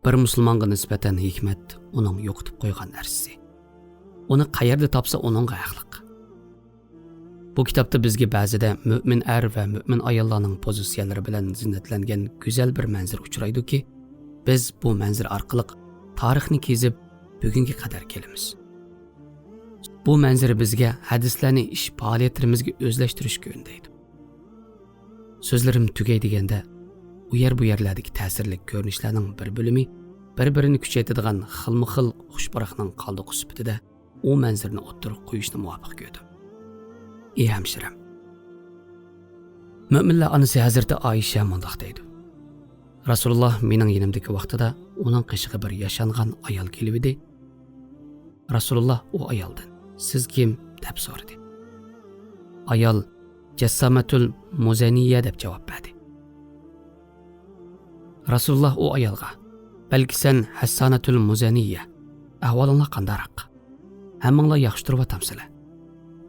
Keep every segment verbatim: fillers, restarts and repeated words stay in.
بىر مۇسۇلمانغا نىسبەتەن ھېكمەت ئۇنىڭ يوقىتىپ قويغان نەرسىسى. ئۇنى قەيەردە تاپسا، ئۇنىڭغا ھەقلىق. بۇ كىتابتا بىزگە بەزىدە مۆمىن ئەر ۋە مۆمىن ئاياللارنىڭ پوزىتسىيەلىرى بىلەن زىننەتلەنگەن گۈزەل بىر مەنزىرە ئۇچرايدۇكى، بىز بۇ مەنزىرە ئارقىلىق تارىخنى كېزىپ، بۈگۈنگە قەدەر كېلىمىز. بۇ مەنزىرە بىزگە ھەدىسلەرنى ئىش پائالىيەتلىرىمىزگە ئۆزلەشتۈرۈشكە ئۈندەيدۇ. سۆزلىرىم تۈگەي دېگەندە، ئۇ يەر بۇ يەرلەردىكى تەسىرلىك كۆرۈنۈشلەرنىڭ بىر بۆلۈمى بىر-بىرىنى كۈچەيتىدىغان خىلمۇ خىل خۇش پۇراقنىڭ قالدۇقى سۈپىتىدە ئۇ مەنزىرىنى ئوتتۇرىغا قويۇشنى مۇۋاپىق كۆردۈم. ئى ھەمشىرەم! مۆمىنلەر ئانىسى ھەزرىتى ئائىشە مۇنداق دەيدۇ: رەسۇلۇللاھ مېنىڭ يېنىمدىكى ۋاقتىدا ئۇنىڭ قېشىغا بىر ياشانغان ئايال كېلىۋىدى. رەسۇلۇللاھ ئۇ ئايالدىن: «سىز كىم؟» دەپ سورىدى. ئايال: «جەسسامەتۇل مۇزەنىيە» دەپ جاۋاب بەردى. رەسۇلۇللاھ ئۇ ئايالغا: «بەلكى سەن ھەسسانەتۇل مۇزەنىيە. ئەھۋالىڭلار قانداقراق؟ ھەممىڭلار ياخشى تۇرۇۋاتامسىلەر؟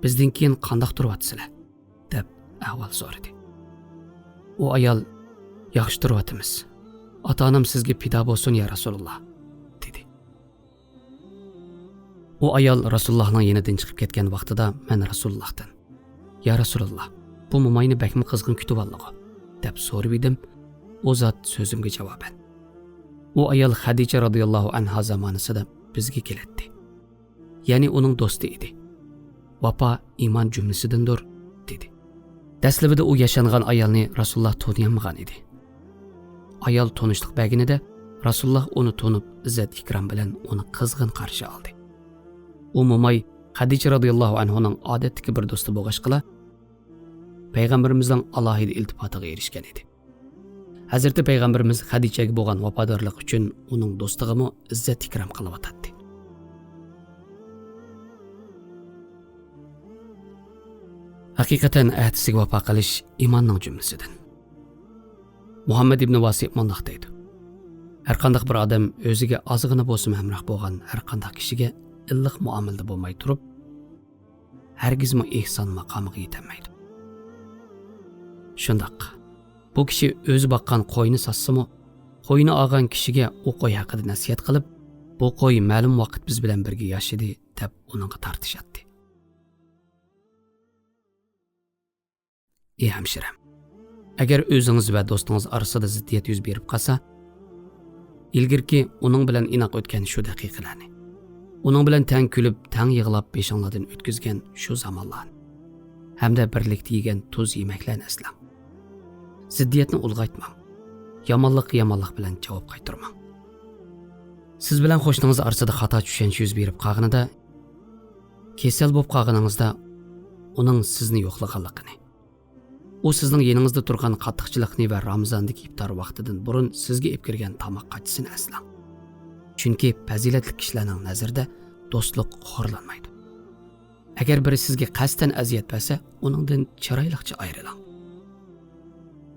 بىزدىن كېيىن قانداق تۇرۇۋاتىسىلەر؟» دەپ ئەھۋال سورىدى. ئۇ ئايال: «ياخشى تۇرۇۋاتىمىز. ئاتا-ئانام سىزگە پىدا بولسۇن، يا رەسۇلۇللاھ» دېدى. ئۇ ئايال رەسۇلۇللاھنىڭ يېنىدىن چىقىپ كەتكەن ۋاقتىدا مەن رەسۇلۇللاھتىن: «يا رەسۇلۇللاھ، بۇ موماينى بەكمۇ قىزغىن كۈتۈۋالدىغۇ؟» دەپ سورىۋىدىم. ئۇ زات سۆزۈمگە جاۋابەن: «ئۇ ئايال خەدىچە رازىياللاھۇ ئەنھا زامانىسىدا بىزگە كېلەتتى. يەنى ئۇنىڭ دوستى ئىدى. ۋاپا ئىمان جۈملىسىدىندۇر» دېدى. دەسلىپىدە ئۇ ياشانغان ئايالنى رەسۇلۇللاھ تونۇيالمىغان ئىدى. ئايال تونۇشلۇق بەرگىنىدە، رەسۇلۇللاھ ئۇنى تونۇپ، ئىززەت-ئىكرام بىلەن ئۇنى قىزغىن قارشى ئالدى. ئۇ موماي خەدىچە رازىياللاھۇ ئەنھۇنىڭ ئادەتتىكى بىر دوستى بولغاچقىلا، پەيغەمبىرىمىزنىڭ ئالاھىدە ئىلتىپاتىغا ئېرىشكەن ئىدى. ھەزرىتى پەيغەمبىرىمىز خەدىچەگە بولغان ۋاپادارلىقى ئۈچۈن ئۇنىڭ دوستىغىمۇ ئىززەت-ئىكرام قىلىۋاتاتتى. ھەقىقەتەن، ئەھدىسىگە ۋاپا قىلىش ئىماننىڭ جۈملىسىدىن. مۇھەممەد ئىبنى ۋاسىئ مۇنداق دەيدۇ: «ھەرقانداق بىر ئادەم ئۆزىگە ئازغىنا بولسىمۇ ھەمراھ بولغان ھەرقانداق كىشىگە ئىللىق مۇئامىلىدە بولماي تۇرۇپ، ھەرگىزمۇ ئېھسان ماقامىغا يېتەلمەيدۇ.» شۇنداق، بۇ كىشى ئۆزى باققان قوينى ساتسىمۇ، قوينى ئالغان كىشىگە ئۇ قوي ھەققىدە نەسىھەت قىلىپ، «بۇ قوي مەلۇم ۋاقىت بىز بىلەن بىرگە ياشىدى» دەپ ئۇنىڭغا تارتىشاتتى. ئى ھەمشىرەم، ئەگەر ئۆزىڭىز ۋە دوستىڭىز ئارىسىدا زىددىيەت يۈز بېرىپ قالسا، ئىلگىرىكى ئۇنىڭ بىلەن ئىناق ئۆتكەن شۇ دەقىقىلەرنى، ئۇنىڭ بىلەن تەڭ كۈلۈپ، تەڭ يىغلاپ بېشىڭلاردىن ئۆتكۈزگەن شۇ زامانلارنى ھەمدە بىرلىكتە يېگەن تۇز يېمەكلەرنى ئەسلەڭ. زىددىيەتنى ئۇلغايتماڭ. يامانلىققا يامانلىق بىلەن جاۋاب قايتۇرماڭ. سىز بىلەن قوشنىڭىز ئارىسىدا خاتا چۈشەنچە يۈز بېرىپ قالغىنىدا، كېسەل بولۇپ قالغىنىڭىزدا ئۇنىڭ سىزنى يوقلىغانلىقىنى، ئۇ سىزنىڭ يېنىڭىزدا تۇرغان قاتتىقچىلىقنى ۋە رامىزاندىكى ئىپتار ۋاقتىدىن بۇرۇن سىزگە ئېلىپ كىرگەن تاماق قاچىسىنى ئەسلەڭ. چۈنكى پەزىلەتلىك كىشىلەرنىڭ نەزىرىدە دوستلۇق خورلانمايدۇ. ئەگەر بىرى سىزگە قەستەن ئەزىيەت بەرسە، ئۇنىڭدىن چىرايلىقچە ئايرىلىڭ.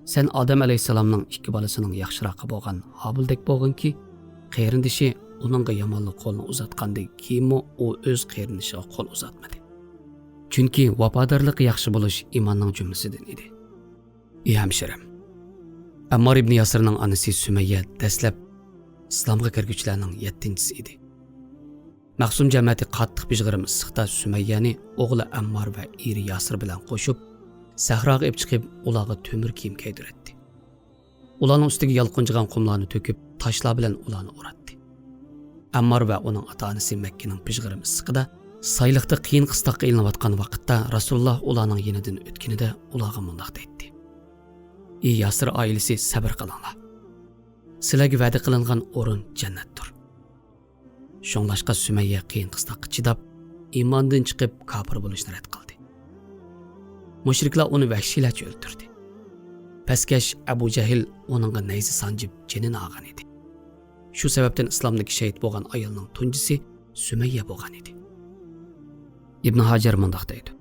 سەن ئادەم ئەلەيھىسسالامنىڭ ئىككى بالىسىنىڭ ياخشىراقى بولغان ھابىلدەك بولغىنكى، قېرىندىشى ئۇنىڭغا يامانلىق قولىنى ئۇزاتقاندىن كېيىنمۇ ئۇ ئۆز قېرىندىشىغا قول ئۇزاتمىدى. چۈنكى ۋاپادارلىقى ياخشى بولۇش ئىماننىڭ جۈملىسىدىن ئىدى. ئى ھەمشىرەم، ئەممار ئىبنى ياسىرنىڭ ئانىسى سۈمەييە دەسلەپ ئىسلامغا كىرگۈچىلەرنىڭ يەتتىنچىسى ئىدى. مەخزۇم جەمەتى قاتتىق پىژغىرىم ئىسسىقتا سۈمەييەنى ئوغلى ئەممار ۋە ئېرى ياسىر بىلەن قوشۇپ، سەھراغا ئېلىپ چىقىپ، ئۇلارغا تۆمۈر كىيىم كىيدۈرەتتى. ئۇلارنىڭ ئۈستىگە يالقۇنجىغان قۇملارنى تۆكۈپ، تاشلار بىلەن ئۇلارنى ئۇراتتى. ئەممار ۋە ئۇنىڭ ئاتا-ئانىسى مەككىنىڭ پىژغىرىم ئىسسىقىدا، سايلىقتا قىيىن-قىستاققا ئېلىنىۋاتقان ۋاقىتتا، رەسۇلۇللا ئۇلارنىڭ يېنىدىن ئۆتكىنىدە ئۇلارغا مۇنداق دەيتتى: «ئى ياسىر ئائىلىسى، سەبىر قىلىڭلار. سىلەرگە ۋەدە قىلىنغان ئورۇن جەننەتتۇر.» شۇڭلاشقا سۈمەييە قىيىن-قىستاققا چىداپ، ئىماندىن چىقىپ، كاپىر بولۇشنى رەت قىلدى. مۇشرىكلار ئۇنى ۋەھشىيلەرچە ئۆلتۈردى. پەسكەش ئەبۇ جەھىل ئۇنىڭغا نەيزە سانجىپ، جېنىنى ئالغان ئىدى. شۇ سەۋەبتىن ئىسلامدىكى شېھىت بولغان ئايالنىڭ تۇنجىسى سۈمەييە بولغان ئىدى. ئىبن ھاجەر مۇنداق دەيدۇ: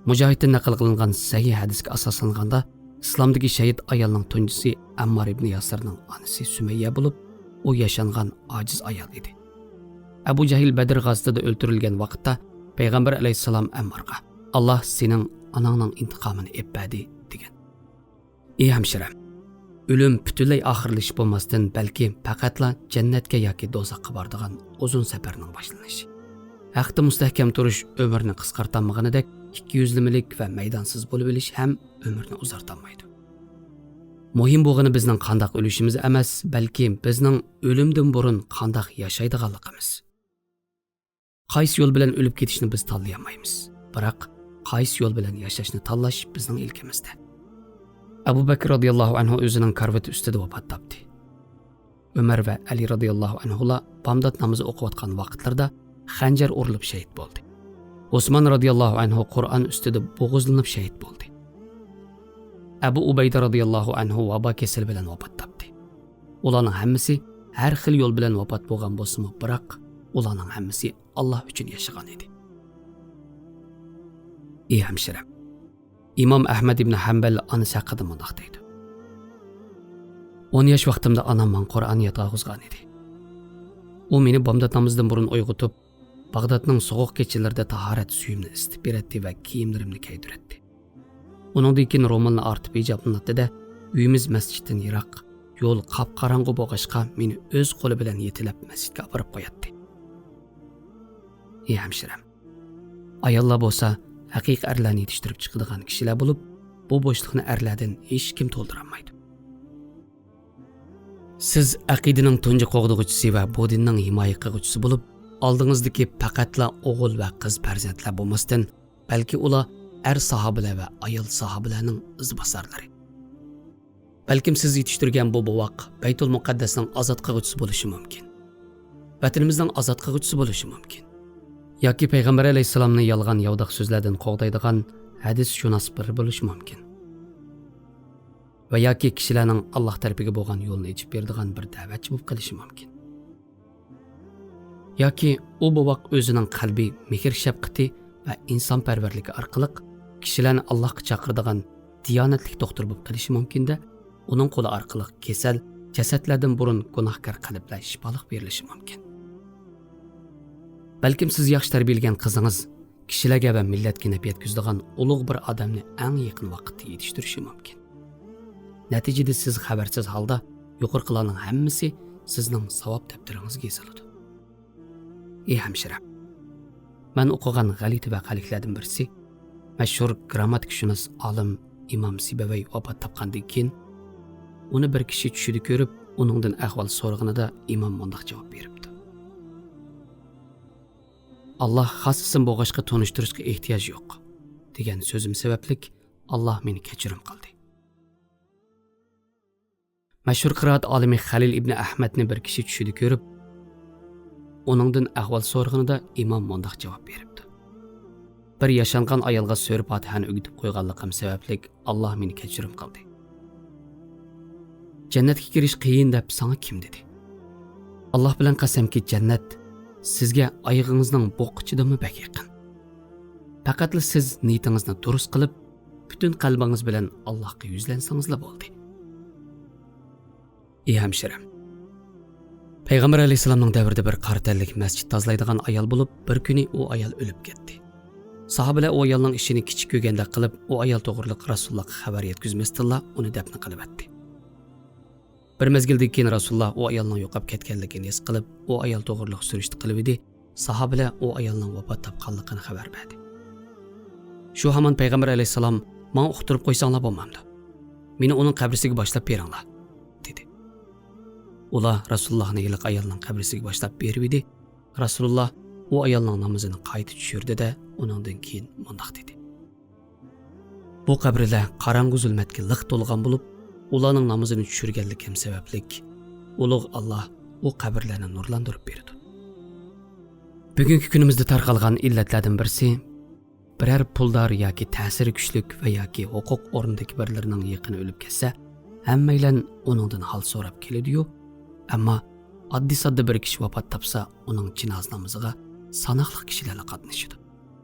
مۇجاھىدتىن نەقىل قىلىنغان سەھىھ ھەدىسكە ئاساسلانغاندا، ئىسلامدىكى شېھىت ئايالنىڭ تۇنجىسى ئەممار ئىبنى ياسىرنىڭ ئانىسى سۈمەييە بولۇپ، ئۇ ياشانغان ئاجىز ئايال ئىدى. ئەبۇ جەھىل بەدر غازىتىدە ئۆلتۈرۈلگەن ۋاقىتتا، پەيغەمبەر ئەلەيھىسسالام ئەممارغا: «ئاللا سېنىڭ ئاناڭنىڭ ئىنتىقامىنى ئېلىپ بەردى» دېگەن. ئى ھەمشىرەم، ئۆلۈم پۈتۈنلەي ئاخىرلىشىپ بولماستىن، بەلكى پەقەتلا جەننەتكە ياكى دوزاخقا بارىدىغان ئۇزۇن سەپەرنىڭ باشلىنىشى. ھەقتە مۇستەھكەم تۇرۇش ئۆمۈرنى قىسقارتالمىغىنىدەك، ئىككى يۈزلىمىلىك ۋە مەيدانسىز بولۇۋېلىش ھەم ئۆمۈرنى ئۇزارتالمايدۇ. مۇھىم بولغىنى بىزنىڭ قانداق ئۆلۈشىمىز ئەمەس، بەلكى بىزنىڭ ئۆلۈمدىن بۇرۇن قانداق ياشايدىغانلىقىمىز. قايسى يول بىلەن ئۆلۈپ كېتىشنى بىز تاللىيالمايمىز. بىراق، قايسى يول بىلەن ياشاشنى تاللاش بىزنىڭ ئىلكىمىزدە. ئەبۇ بەكىر رازىياللاھۇ ئەنھۇ ئۆزىنىڭ كارىۋىتى ئۈستىدە ۋاپات تاپتى. ئۆمەر ۋە ئەلى رازىياللاھۇ ئەنھۇلار بامدات نامىزى ئوقۇۋاتقان ۋاقىتلىرىدا خەنجەر ئۇرۇلۇپ شېھىت بولدى. ئوسمان رازىياللاھۇ ئەنھۇ قۇرئان ئۈستىدە بوغۇزلىنىپ شېھىت بولدى. ئەبۇ ئۇبەيدە رازىياللاھۇ ئەنھۇ ۋابا كېسىلى بىلەن ۋاپات تاپتى. ئۇلارنىڭ ھەممىسى ھەر خىل يول بىلەن ۋاپات بولغان بولسىمۇ، بىراق ئۇلارنىڭ ھەممىسى ئاللا ئۈچۈن ياشىغان ئىدى. ئى ھەمشىرەم، ئىمام ئەھمەد ئىبن ھەمبەل ئانىسى ھەققىدە مۇنداق دەيدۇ: «ئون ياش ۋاقتىمدا ئانام ماڭا قۇرئان ياتقۇزغان ئىدى. ئۇ مېنى بامدات نامىزىدىن بۇرۇن ئويغىتىپ، باغدادنىڭ سوغۇق كېچىلىرىدە تاھارەت سۈيۈمنى ئىسىتىپ بېرەتتى ۋە كىيىملىرىمنى كىيدۈرەتتى. ئۇنىڭدىن كېيىن رومالنى ئارتىپ ھىجابلىناتتى-دە، ئۆيىمىز مەسچىتتىن يىراق، يول قاپقاراڭغۇ بولغاچقا، مېنى ئۆز قولى بىلەن يېتىلەپ مەسچىتكە ئاپىرىپ قوياتتى.» ئى ھەمشىرەم، ئاياللار بولسا ھەقىقىي ئەرلەرنى يېتىشتۈرۈپ چىقىدىغان كىشىلەر بولۇپ، بۇ بوشلۇقنى ئەرلەردىن ھېچكىم تولدۇرالمايدۇ. سىز ئەقىدىنىڭ تۇنجى قوغدىغۇچىسى ۋە بۇ دىننىڭ ھىمايە قىلغۇچىسى بولۇپ، ئالدىڭىزدىكى پەقەتلا ئوغۇل ۋە قىز پەرزەنتلەر بولماستىن، بەلكى ئۇلار ئەر ساھابىلەر ۋە ئايال ساھابىلەرنىڭ ئىزباسارلىرى. بەلكىم سىز يېتىشتۈرگەن بۇ بوۋاق بەيتۇل مۇقەددەسنىڭ ئازاد قىلغۇچىسى بولۇشى مۇمكىن. ۋەتىنىمىزنىڭ ئازاد قىلغۇچىسى بولۇشى مۇمكىن. ياكى پەيغەمبەر ئەلەيھىسسالامنى يالغان ياۋىداق سۆزلەردىن قوغدايدىغان ھەدىسشۇناس بىرى بولۇشى مۇمكىن. ۋە ياكى كىشىلەرنىڭ ئاللاھ تەرىپىگە بولغان يولنى ئېچىپ بېرىدىغان بىر دەۋەتچى بولۇپ قېلىشى مۇمكىن. ياكى ئۇ بوۋاق ئۆزىنىڭ قەلبىي مېھىر-شەپقىتى ۋە ئىنسانپەرۋەرلىكى ئارقىلىق كىشىلەرنى ئاللاھقا چاقىرىدىغان دىيانەتلىك دوختۇر بولۇپ قېلىشى مۇمكىن-دە، ئۇنىڭ قولى ئارقىلىق كېسەل، جەسەتلەردىن بۇرۇن گۇناھكار قەلبلەر شىپالىق بېرىلىشى مۇمكىن. بەلكىم سىز ياخشى تەربىيەلىگەن قىزىڭىز كىشىلەرگە ۋە مىللەتكە نەپ يەتكۈزىدىغان ئۇلۇغ بىر ئادەمنى ئەڭ يېقىن ۋاقىتتا يېتىشتۈرۈشى مۇمكىن. نەتىجىدە سىز خەۋەرسىز ھالدا يۇقىرىقىلارنىڭ ھەممىسى سىزنىڭ ساۋاب دەپتىرىڭىزگە يېزىلىدۇ. ئى ھەمشىرەم، مەن ئوقۇغان غەلىتە ۋەقەلىكلەردىن بىرسى، مەشھۇر گىرامماتىكىشۇناس ئالىم ئىمام سىبەۋەي ۋاپات تاپقاندىن كېيىن، ئۇنى بىر كىشى چۈشىدە كۆرۈپ، ئۇنىڭدىن ئەھۋال سورىغىنىدا ئىمام مۇنداق جاۋاب بېرىپتۇ: «ئاللاھ خاس ئىسىم بولغاچقا تونۇشتۇرۇشقا ئېھتىياج يوق» دېگەن سۆزۈم سەۋەبلىك ئاللاھ مېنى كەچۈرۈم قىلدى. مەشھۇر قىرائەت ئالىمى خەلىل ئىبنى ئەھمەدنى بىر كىشى چۈشىدە كۆرۈپ، ئۇنىڭدىن ئەھۋال سورىغىنىدا ئىمام مۇنداق جاۋاب بېرىپتۇ: «بىر ياشانغان ئايالغا سۈرە پاتىھەنى ئۆگىتىپ قويغانلىقىم سەۋەبلىك ئاللاھ مېنى كەچۈرۈم قىلدى.» «جەننەتكە كىرىش قىيىن دەپ ساڭا كىم دېدى؟ ئاللاھ بىلەن قەسەمكى، جەننەت سىزگە ئايىغىڭىزنىڭ بوققۇچىدىنمۇ بەك يېقىن. پەقەتلا سىز نىيىتىڭىزنى دۇرۇس قىلىپ، پۈتۈن قەلبىڭىز بىلەن ئاللاھقا يۈزلەنسىڭىزلا بولدى.» ئى ھەمشىرەم، پەيغەمبەر ئەلەيھىسسالامنىڭ دەۋرىدە بىر قارا تەنلىك مەسچىت تازىلايدىغان ئايال بولۇپ، بىر كۈنى ئۇ ئايال ئۆلۈپ كەتتى. ساھابىلەر ئۇ ئايالنىڭ ئىشىنى كىچىك كۆرگەندەك قىلىپ، ئۇ ئايال توغرىلىق رەسۇلۇللاھقا خەۋەر يەتكۈزمەستىنلا ئۇنى دەپنە قىلىۋەتتى. بىر مەزگىلدىن كېيىن رەسۇلۇللاھ ئۇ ئايالنىڭ يوقاپ كەتكەنلىكىنى ھېس قىلىپ، ئۇ ئايال توغرۇلۇق سۈرۈشتە قىلىۋىدى، ساھابىلەر ئۇ ئايالنىڭ ۋاپات تاپقانلىقىنى خەۋەر بەردى. شۇ ھامان پەيغەمبەر ئەلەيھىسسالام: «ماڭا ئۇقتۇرۇپ قويساڭلار بولمامدۇ؟ مېنى ئۇنىڭ قەبرىسىگە باشلاپ بېرىڭلار» دېدى. ئۇلار رەسۇلۇللاھنى ھېلىقى ئايالنىڭ قەبرىسىگە باشلاپ بېرىۋىدى. رەسۇلۇللاھ ئۇ ئايالنىڭ نامىزىنى قايتا چۈشۈردى-دە، ئۇنىڭدىن كېيىن مۇنداق دېدى: «بۇ قەبرىلەر قاراڭغۇ زۇلمەتكە لىق تولغان بولۇپ، ئۇلارنىڭ نامىزىنى چۈشۈرگەنلىكىم سەۋەبلىك، ئۇلۇغ ئاللاھ ئۇ قەبرىلەرنى نۇرلاندۇرۇپ بېرىدۇ.» بۈگۈنكى كۈنىمىزدە تارقالغان ئىللەتلەردىن بىرسى، بىرەر پۇلدار ياكى تەسىرى كۈچلۈك ۋە ياكى ھوقۇق ئورنىدىكى بىرلىرىنىڭ يېقىنى ئۆلۈپ كەتسە، ھەممەيلەن ئۇنىڭدىن ھال سوراپ كېلىدۇ-يۇ، ئەمما ئاددىي-ساددا بىر كىشى ۋاپات تاپسا، ئۇنىڭ جىنازا نامىزىغا ساناقلىق كىشىلەرلا قاتنىشىدۇ.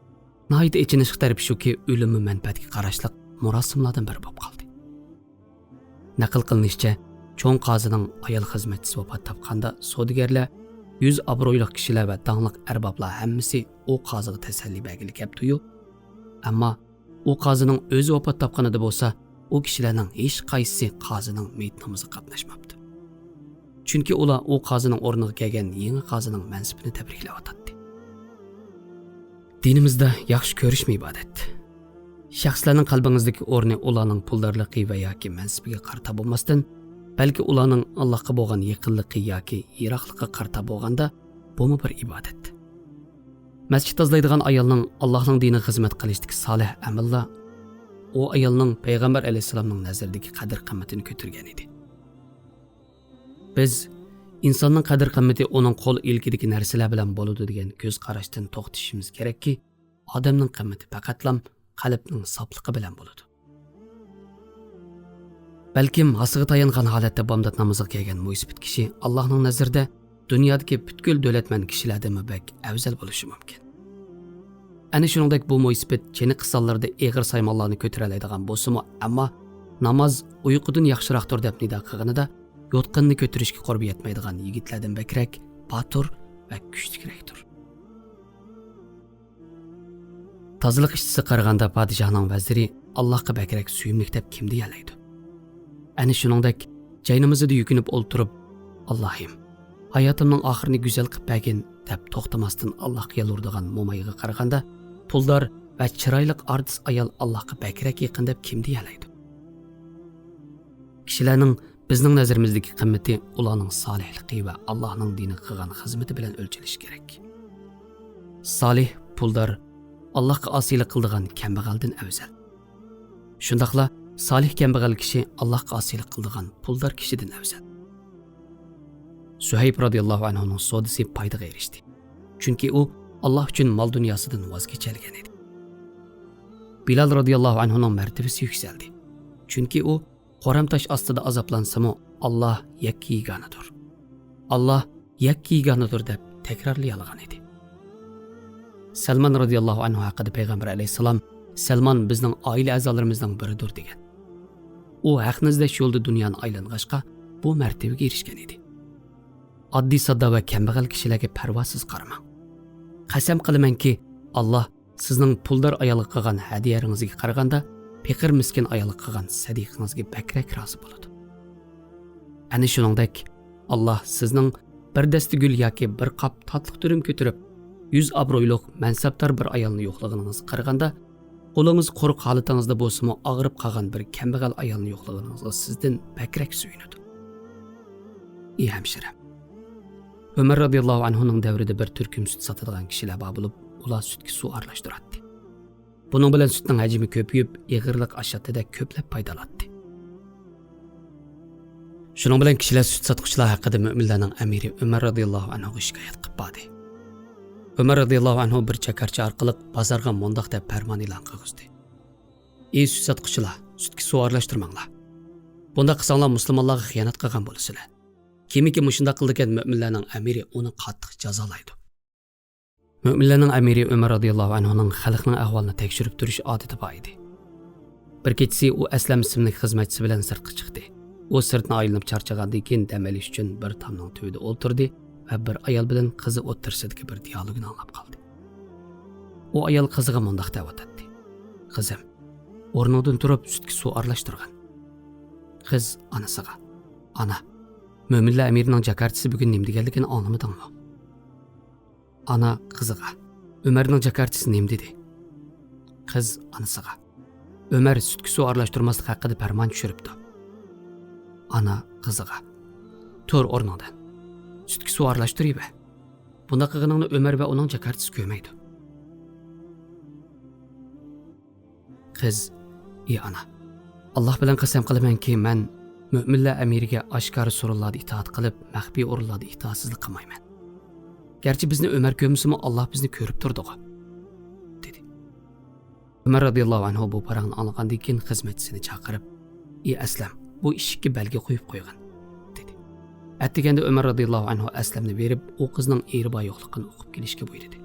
ناھايىتى ئېچىنىشلىق تەرىپى شۇكى، ئۆلۈممۇ مەنپەئەتكە قاراشلىق مۇراسىملاردىن بىرى بولۇپ قالدى. نەقىل قىلىنىشىچە، چوڭ قازىنىڭ ئايال خىزمەتچىسى ۋاپات تاپقاندا، سودىگەرلەر، يۈز ئابرۇيلۇق كىشىلەر ۋە داڭلىق ئەربابلار ھەممىسى ئۇ قازىغا تەسەللى بەرگىلى كەپتۇ-يۇ، ئەمما ئۇ قازىنىڭ ئۆزى ۋاپات تاپقىنىدا بولسا، ئۇ كىشىلەرنىڭ ھېچقايسىسى قازىنىڭ مېيىت نامىزىغا قاتناشماپتۇ. چۈنكى ئۇلار ئۇ قازىنىڭ ئورنىغا كەلگەن يېڭى قازىنىڭ مەنسىپىنى تەبرىكلەۋاتاتتى. دىنىمىزدا ياخشى كۆرۈشمۇ ئىبادەت. شەخسلەرنىڭ قەلبىڭىزدىكى ئورنى ئۇلارنىڭ پۇلدارلىقى ۋە ياكى مەنسىپىگە قارىتا بولماستىن، بەلكى ئۇلارنىڭ ئاللاھقا بولغان يېقىنلىقى ياكى يىراقلىقىغا قارىتا بولغاندا، بۇمۇ بىر ئىبادەت. مەسچىت تازىلايدىغان ئايالنىڭ ئاللاھنىڭ دىنىغا خىزمەت قىلىشتىكى سالىھ ئەمەللەر ئۇ ئايالنىڭ پەيغەمبەر ئەلەيھىسسالامنىڭ نەزىرىدىكى قەدىر-قىممىتىنى كۆتۈرگەن ئىدى. بىز ئىنساننىڭ قەدىر-قىممىتى ئۇنىڭ قول ئىلكىدىكى نەرسىلەر بىلەن بولىدۇ دېگەن كۆز قاراشتىن توختىشىمىز كېرەككى، ئادەمنىڭ قىممىتى پەقەتلام قەلبنىڭ ساپلىقى بىلەن بولىدۇ. بەلكىم ھاسىغا تايانغان ھالەتتە بامدات نامىزىغا كەلگەن مويسىپىت كىشى ئاللاھنىڭ نەزىرىدە دۇنيادىكى پۈتكۈل دۆلەتمەن كىشىلەردىنمۇ بەك ئەۋزەل بولۇشى مۇمكىن. ئەنە شۇنىڭدەك بۇ مويسىپىت چېنىقىش سانلىرىدا ئېغىر سايمانلارنى كۆتۈرەلەيدىغان بولسىمۇ، ئەمما ناماز ئۇيقۇدىن ياخشىراقتۇر دەپ نىدا قىلغىنىدا، يوتقاننى كۆتۈرۈشكە قۇربى يەتمەيدىغان يىگىتلەردىن بەكرەك باتۇر ۋە كۈچلۈكرەكتۇر. تازىلىق ئىشچىسىگە قارىغاندا پادىشاھنىڭ ۋەزىرى ئاللاھقا بەكرەك سۆيۈملۈك دەپ كىم دېيەلەيدۇ؟ ئەنە شۇنىڭدەك جاينامىزىدا يۈكۈنۈپ ئولتۇرۇپ، ئاللاھىم، ھاياتىمنىڭ ئاخىرىنى گۈزەل قىلىپ بەرگىن دەپ توختىماستىن ئاللاھقا يالۋۇرىدىغان مومايغا قارىغاندا، پۇلدار ۋە چىرايلىق ئارتىس ئايال ئاللاھقا بەكرەك يېقىن دەپ كىم دېيەلەيدۇ؟ كىشىلەرنىڭ بىزنىڭ نەزىرىمىزدىكى قىممىتى ئۇلارنىڭ سالىھلىقى ۋە ئاللاھنىڭ دىنىغا قىلغان خىزمىتى بىلەن ئۆلچىلىشى كېرەك. سالىھ، پۇلدار، ئاللاھقا ئاسىيلىق قىلىدىغان كەمبەغەلدىن ئەۋزەل. شۇنداقلا سالىھ كەمبەغەل كىشى ئاللاھقا ئاسىيلىق قىلىدىغان پۇلدار كىشىدىن ئەۋزەل. سۇھەيب رازىياللاھۇ ئەنھۇنىڭ سودىسى پايدىغا ئېرىشتى. چۈنكى ئۇ ئاللاھ ئۈچۈن مال-دۇنياسىدىن ۋاز كېچەلىگەن ئىدى. بىلال رازىياللاھۇ ئەنھۇنىڭ مەرتىۋىسى يۈكسەلدى. چۈنكى ئۇ قورام تاش ئاستىدا ئازابلانسىمۇ، ئاللاھ يەككە يېگانىدۇر. ئاللاھ يەككە يېگانىدۇر دەپ تەكرارلىيالىغان ئىدى. سەلمان رازىياللاھۇ ئەنھۇ ھەققىدە پەيغەمبەر ئەلەيھىسسالام، سەلمان بىزنىڭ ئائىلە ئەزالىرىمىزنىڭ بىرىدۇر دېگەن. ئۇ ھەقنى ئىزدەش يولىدا دۇنيانى ئايلانغاچقا، بۇ مەرتىۋىگە ئېرىشكەن ئىدى. ئاددىي ساددا ۋە كەمبەغەل كىشىلەرگە پەرۋاسىز قارىماڭ. قەسەم قىلىمەنكى، ئاللاھ سىزنىڭ پۇلدار ئايالغا قىلغان ھەدىيەلىرىڭىزگە قارىغاندا، پېقىر مىسكىن ئايالغا قىلغان سەدىقىڭىزگە بەكرەك رازى بولىدۇ. ئەنە شۇنىڭدەك، ئاللاھ سىزنىڭ بىر دەستە گۈل ياكى بىر قاپ تاتلىق تۈرۈم كۆتۈرۈپ، يۈز ئابرۇيلۇق، مەنسەپدار بىر ئايالنى يوقلىغىنىڭىزغا قارىغاندا، قولىڭىز قۇرۇق ھالىتىڭىزدە بولسىمۇ ئاغرىپ قالغان بىر كەمبەغەل ئايالنى يوقلىغىنىڭىزغا سىزدىن بەكرەك سۆيۈنىدۇ. ئى ھەمشىرەم! ئۆمەر رازىياللاھۇ ئەنھۇنىڭ دەۋرىدە بىر تۈركۈم سۈت ساتىدىغان كىشىلەر بار بولۇپ، ئۇلار سۈتكە سۇ ئارىلاشتۇراتتى. بۇنىڭ بىلەن سۈتنىڭ ھەجمى كۆپىيىپ، ئېغىرلىق ئاشاتتى-دە، كۆپلەپ پايدا ئالاتتى. شۇنىڭ بىلەن كىشىلەر سۈت ساتقۇچىلار ھەققىدە مۆمىنلەرنىڭ ئەمىرى ئۆمەر رازىياللاھۇ ئەنھۇغا شىكايەت قىلىپ باردى. ئۆمەر رازىياللاھۇ ئەنھۇ بىر جاكارچى ئارقىلىق بازارغا مۇنداق دەپ پەرمان ئېلان قىلغۇزدى: ئى سۈت ساتقۇچىلار، سۈتكە سۇ ئارىلاشتۇرماڭلار. بۇنداق قىلساڭلار مۇسۇلمانلارغا خىيانەت قىلغان بولىسىلەر. كىمكى مۇشۇنداق قىلىدىكەن، مۆمىنلەرنىڭ ئەمىرى ئۇنى قاتتىق جازالايدۇ. مۆمىنلەرنىڭ ئەمىرى ئۆمەر رازىياللاھۇ ئەنھۇنىڭ خەلقنىڭ ئەھۋالىنى تەكشۈرۈپ تۇرۇش ئادىتى بار ئىدى. بىر كېچىسى ئۇ ئەسلەم ئىسىملىك خىزمەتچىسى بىلەن سىرتقا چىقتى. ئۇ سىرتنى ئايلىنىپ چارچىغاندىن كېيىن، دەم ئېلىش ئۈچۈن بىر تامنىڭ تۈۋىدە ئولتۇردى ۋە بىر ئايال بىلەن قىزى ئوتتۇرىسىدىكى بىر دىئالوگنى ئاڭلاپ قالدى. ئۇ ئايال قىزىغا مۇنداق دەۋاتاتتى: «قىزىم، ئورنۇڭدىن تۇرۇپ سۈتكە سۇ ئارىلاشتۇرغىن.» قىز ئانىسىغا: «ئانا، مۆمىنلەر ئەمىرىنىڭ جاكارچىسى بۈگۈن نېمە دېگەنلىكىنى ئاڭلىمىدىڭمۇ؟» ئانا قىزىغا: «ئۆمەرنىڭ جاكارچىسى نېمە دېدى؟» قىز ئانىسىغا: «ئۆمەر سۈتكە سۇ ئارىلاشتۇرماسلىق ھەققىدە پەرمان چۈشۈرۈپتۇ.» ئانا قىزىغا: «تۇر ئورنۇڭدىن. سۈتكە سۇ ئارىلاشتۇرۇۋەر. بۇنداق قىلغىنىڭنى ئۆمەر ۋە ئۇنىڭ جاكارچىسى كۆرمەيدۇ.» قىز: «ئى ئانا، ئاللاھ بىلەن قەسەم قىلىمەنكى، مەن مۆمىنلەر ئەمىرىگە ئاشكارا سورۇنلاردا ئىتائەت قىلىپ، مەخپىي ئورۇنلاردا ئىتائەتسىزلىك قىلمايمەن. گەرچە بىزنى ئۆمەر كۆرمىسىمۇ، ئاللاھ بىزنى كۆرۈپ تۇرىدىغۇ.» دېدى. ئۆمەر رازىياللاھۇ ئەنھۇ بۇ پاراڭنى ئاڭلىغاندىن كېيىن خىزمەتچىسىنى چاقىرىپ: «ئى ئەسلەم، بۇ ئىشىككە بەلگە قويۇپ قويغىن» دېدى. ئەتىگەندە ئۆمەر رازىياللاھۇ ئەنھۇ ئەسلەمنى بېرىپ، ئۇ قىزنىڭ ئېرى بار يوقلۇقىنى ئۇقۇپ كېلىشكە بۇيرۇدى.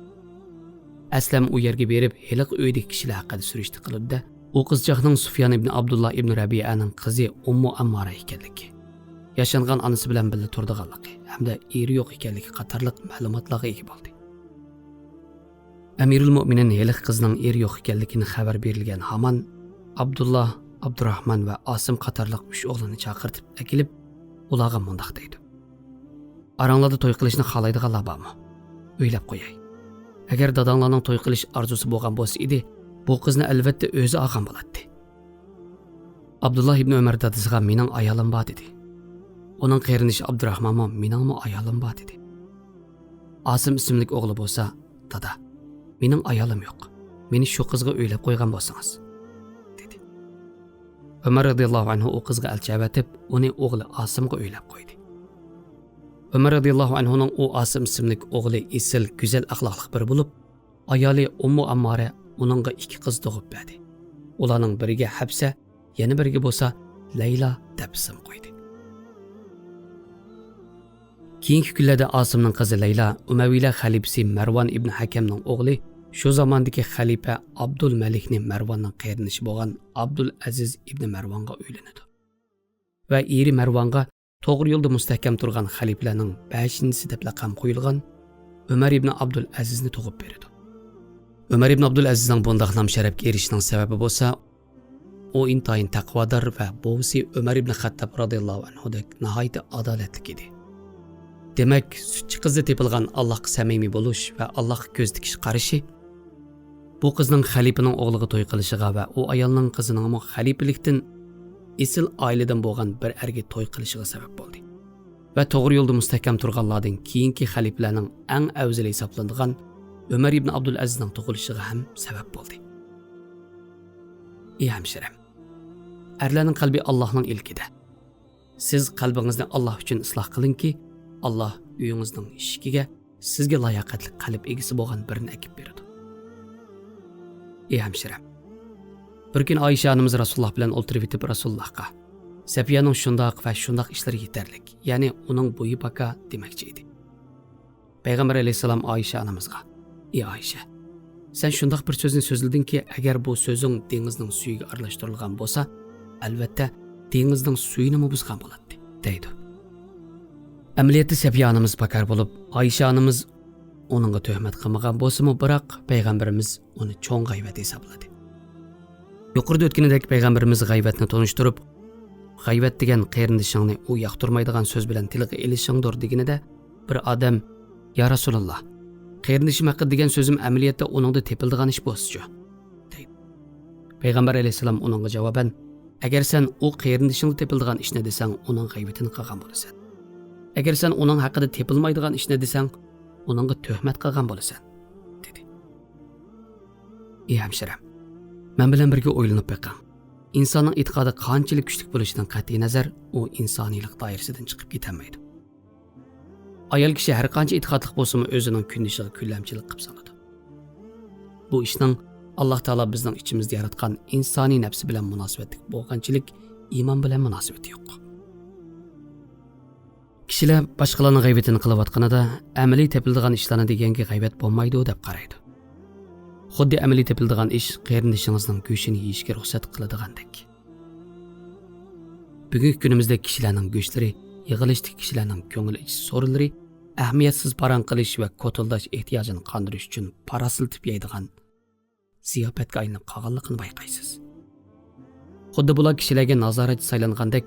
ئەسلەم ئۇ يەرگە بېرىپ، ھېلىقى ئۆيدىكى كىشىلەر ھەققىدە سۈرۈشتە قىلىدۇ-دە، ئۇ قىزچاقنىڭ سۇفيان ئىبنى ئابدۇللا ئىبنى رەبىئەنىڭ قىزى ئۇممۇ ئاممارە ئىكەنلىكى، ياشانغان ئانىسى بىلەن بىللە تۇرىدىغانلىقى ھەمدە ئېرى يوق ئىكەنلىكى قاتارلىق مەلۇماتلارغا ئىگە بولدى. ئەمىرۇل مۆمىنىن ھېلىقى قىزنىڭ ئېرى يوق ئىكەنلىكىنى خەۋەر بېرىلگەن ھامان، ئابدۇللا ئابدۇراخمان ۋە ئاسىم قاتارلىق ئۈچ ئوغلىنى چاقىرتىپ ئەكېلىپ، ئۇلارغا مۇنداق دەيدۇ: «ئاراڭلاردا توي قىلىشنى خالايدىغانلار بارمۇ؟ ئۆيلەپ قوياي. ئەگەر داداڭلارنىڭ توي قىلىش ئارزۇسى بولغان بولسا ئىدى، بۇ قىزنى ئەلۋەتتە ئۆزى ئالغان بولاتتى.» ئابدۇللا ئىبنى ئۆمەر دادىسىغا: «مېنىڭ ئايالىم بار» دېدى. ئۇنىڭ قېرىندىشى ئابدۇراخمانمۇ: «مېنىڭمۇ ئايالىم بار» دېدى. ئاسىم ئىسىملىك ئوغلى بولسا: «دادا، مېنىڭ ئايالىم يوق. مېنى شۇ قىزغا ئۆيلەپ قويغان بولسىڭىز» دېدى. ئۆمەر رەزىياللاھۇ ئەنھۇ ئۇ قىزغا ئەلچى ئەۋەتىپ، ئۇنى ئوغلى ئاسىمغا ئۆيلەپ قويدى. ئۆمەر رەزىياللاھۇ ئەنھۇنىڭ ئۇ ئاسىم ئىسىملىك ئوغلى ئېسىل، گۈزەل ئەخلاقلىق بىرى بولۇپ، ئايالى ئۇممۇ ئاممارە ئۇنىڭغا ئىككى قىز تۇغۇپ بەردى. ئۇلارنىڭ بىرىگە ھەپسە، يەنە بىرىگە بولسا لەيلا دەپ ئىسىم قويدى. كېيىنكى كۈنلەردە ئاسىمنىڭ قىزى لەيلا ئۇمەۋىيلەر خەلىپىسى مەرۋان ئىبن ھەكەمنىڭ ئوغلى، شۇ زاماندىكى خەلىپە ئابدۇلمەلىكنى مەرۋاننىڭ قېرىندىشى بولغان ئابدۇلئەزىز ئىبن مەرۋانغا ئۆيلىنىدۇ ۋە ئېرى مەرۋانغا توغرا يولدا مۇستەھكەم تۇرغان خەلىپىلەرنىڭ بەشىنچىسى دەپ لەقەم قويۇلغان ئۆمەر ئىبن ئابدۇلئەزىزنى تۇغۇپ بېرىدۇ. ئۆمەر ئىبن ئابدۇلئەزىزنىڭ بۇنداق نام-شەرەپكە ئېرىشىشىنىڭ سەۋەبى بولسا، ئۇ ئىنتايىن تەقۋادار ۋە بوۋىسى ئۆمەر ئىبن خەتتاب رازىياللاھۇ ئەنھۇدەك ناھايىتى ئادالەتلىك ئىدى. دېمەك، سۈتچى قىزدا تېپىلغان ئاللاھقا سەمىمىي بولۇش ۋە ئاللاھقا كۆز تىكىش قارىشى بۇ قىزنىڭ خەلىپىنىڭ ئوغلىغا توي قىلىشىغا ۋە ئۇ ئايالنىڭ قىزىنىڭمۇ خەلىپىلىكتىن، ئېسىل ئائىلىدىن بولغان بىر ئەرگە توي قىلىشىغا سەۋەب بولدى. ۋە توغرا يولدا مۇستەھكەم تۇرغانلاردىن كېيىنكى خەلىپىلەرنىڭ ئەڭ ئەۋزىلى ھېسابلىنىدىغان ئۆمەر ئىبن ئابدۇلئەزىزنىڭ تۇغۇلۇشىغا ھەم سەۋەب بولدى. ئى ھەمشىرەم، ئەرلەرنىڭ قەلبى ئاللاھنىڭ ئىلكىدە. سىز قەلبىڭىزنى ئاللاھ ئۈچۈن ئىسلاھ قىلىڭكى، ئاللاھ ئۆيىڭىزنىڭ ئىشىكىگە سىزگە لاياقەتلىك قەلب ئىگىسى بولغان بىرىنى ئەكىپ بېرىدۇ. ئى ھەمشىرەم، بىر كۈنى ئائىشە ئانىمىز رەسۇلۇللاھ بىلەن ئولتۇرۇۋېتىپ رەسۇلۇللاھقا، سەپىيەنىڭ شۇنداق ۋە شۇنداق ئىشلىرى يېتەرلىك، يەنى ئۇنىڭ بويى پاكا دېمەكچى ئىدى. پەيغەمبەر ئەلەيھىسسالام ئائىشە ئانىمىزغا، ئى ئائىشە، سەن شۇنداق بىر سۆزنى سۆزلىدىڭكى، ئەگەر بۇ سۆزۈڭ دېڭىزنىڭ سۈيىگە ئارىلاشتۇرۇلغان بولسا، ئەلۋەتتە دېڭىزنىڭ سۈيىنىمۇ بۇزغان بولاتتى، دەيدۇ. ئەمەلىيەتتە سەپىيە ئانىمىز پاكار بولۇپ، ئائىشە ئانىمىز ئۇنىڭغا تۆھمەت قىلمىغان بولسىمۇ، بىراق پەيغەمبىرىمىز ئۇنى چوڭ غەيۋەت ھېسابلىدى. يۇقىرىدا ئۆتكىنىدەك، پەيغەمبىرىمىز غەيۋەتنى تونۇشتۇرۇپ، «غەيۋەت دېگەن قېرىندىشىڭنى ئۇ ياقتۇرمايدىغان سۆز بىلەن تىلغا ئېلىشىڭدۇر» دېگىنىدە، بىر ئادەم، «يا رەسۇلاللاھ، قېرىندىشىم ھەققىدە دېگەن سۆزۈم ئەمەلىيەتتە ئۇنىڭدا تېپىلىدىغان ئىش بولسىچۇ؟» دەيدۇ. پەيغەمبەر ئەلەيھىسسالام ئۇنىڭغا جاۋابەن، «ئەگەر سەن ئۇ قېرىندىشىڭدا تېپىلىدىغان ئىشنى دېسەڭ، ئۇنىڭ غەيۋىتىنى قىلغان بولىسەن. ئەگەر سەن ئۇنىڭ ھەققىدە تېپىلمايدىغان ئىشنى دېسەڭ، ئۇنىڭغا تۆھمەت قىلغان بولىسەن» دېدى. ئى ھەمشىرەم، مەن بىلەن بىرگە ئويلىنىپ بېقىڭ. ئىنساننىڭ ئېتىقادى قانچىلىك كۈچلۈك بولۇشىدىن قەتئىينەزەر، ئۇ ئىنسانىيلىق دائىرىسىدىن چىقىپ كېتەلمەيدۇ. ئايال كىشى ھەر قانچە ئېتىقادلىق بولسىمۇ، ئۆزىنىڭ كۈندىشىغا كۈنلەمچىلىك قىلىپ سالىدۇ. بۇ ئىشنىڭ ئاللاھ تائالا بىزنىڭ ئىچىمىزدە ياراتقان ئىنسانىي نەپسى بىلەن مۇناسىۋەتلىك بولغانچىلىك، ئىمان بىلەن مۇناسىۋىتى يوق. كىشىلەر باشقىلارنىڭ غەيۋىتىنى قىلىۋاتقىنىدا، ئەمەلىي تېپىلىدىغان ئىشلارنى دېگەنگە غەيۋەت بولمايدۇ دەپ قارايدۇ. خۇددى ئەمەلىي تېپىلىدىغان ئىش قېرىندىشىڭىزنىڭ گۆشىنى يېيىشكە رۇخسەت قىلىدىغاندەك. بۈگۈنكى كۈنىمىزدە كىشىلەرنىڭ گۆشلىرى، يىغىلىشتىكى كىشىلەرنىڭ كۆڭۈل ئېچىش سورۇنلىرى، ئەھمىيەتسىز پاراڭ قىلىش ۋە كوتۇلداش ئېھتىياجىنى قاندۇرۇش ئۈچۈن پاراسلىتىپ يەيدىغان زىياپەتكە ئايلىنىپ قالغانلىقىنى بايقايسىز. خۇددى بۇلار كىشىلەرگە نازارەتچى سايلانغاندەك،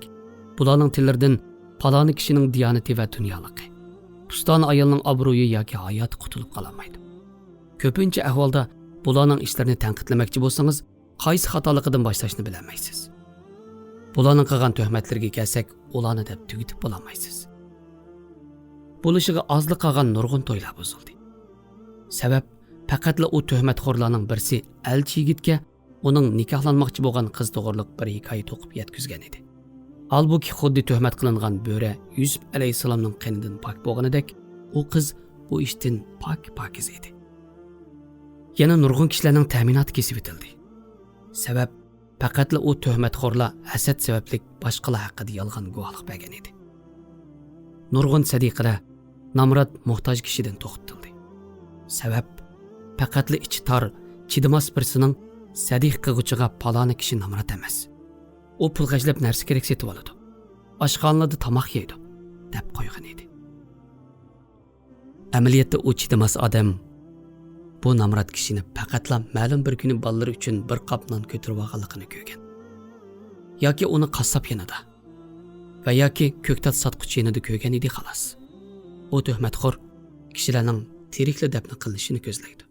بۇلارنىڭ تىللىرىدىن پالانى كىشىنىڭ دىيانىتى ۋە دۇنيالىقى، پۇستانە ئايالنىڭ ئابرۇيى ياكى ھاياتى قۇتۇلۇپ قالالمايدۇ. كۆپىنچە ئەھۋالدا بۇلارنىڭ ئىشلىرىنى تەنقىدلىمەكچى بولسىڭىز، قايسى خاتالىقىدىن باشلاشنى بىلەلمەيسىز. بۇلارنىڭ قىلغان تۆھمەتلىرىگە كەلسەك، ئۇلارنى دەپ تۈگىتىپ بولالمايسىز. بولۇشىغا ئازلا قالغان نۇرغۇن تويلار بۇزۇلدى. سەۋەب، پەقەتلا ئۇ تۆھمەتخورلارنىڭ بىرسى ئەلچى يىگىتكە ئۇنىڭ نىكاھلانماقچى بولغان قىز توغرىلىق بىر ھېكايە توقۇپ يەتكۈزگەن ئىدى. ھالبۇكى، خۇددى تۆھمەت قىلىنغان بۆرە يۈسۈپ ئەلەيھىسسالامنىڭ قېنىدىن پاك بولغىنىدەك، ئۇ قىز بۇ ئىشتىن پاك-پاكىز ئىدى. يەنە نۇرغۇن كىشىلەرنىڭ تەمىناتى كېسىۋېتىلدى. سەۋەب، پەقەتلا ئۇ تۆھمەتخورلار ھەسەت سەۋەبلىك باشقىلار ھەققىدە يالغان گۇۋاھلىق بەرگەن ئىدى. نۇرغۇن سەدىقىلەر نامرات، موھتاج كىشىدىن توختىتىلدى. سەۋەب، پەقەتلا ئىچى تار، چىدىماس بىرسىنىڭ سەدىقە قىلغۇچىغا «پالانى كىشى نامرات ئەمەس. ئۇ پۇل خەجلەپ نەرسە-كېرەك سېتىۋالىدۇ، ئاشخانىلاردا تاماق يەيدۇ» دەپ قويغىنى ئىدى. ئەمەلىيەتتە ئۇ چىدىماس ئادەم بۇ نامرات كىشىنى پەقەتلا مەلۇم بىر كۈنى بالىلىرى ئۈچۈن بىر قاپ نان كۆتۈرۈۋالغانلىقىنى كۆرگەن. ياكى ئۇنى قاسساپ يېنىدا ۋە ياكى كۆكتات ساتقۇچى يېنىدا كۆرگەن ئىدى، خالاس. ئۇ تۆھمەتخور كىشىلەرنىڭ تىرىكلا دەپنە قىلىنىشىنى كۆزلەيدۇ.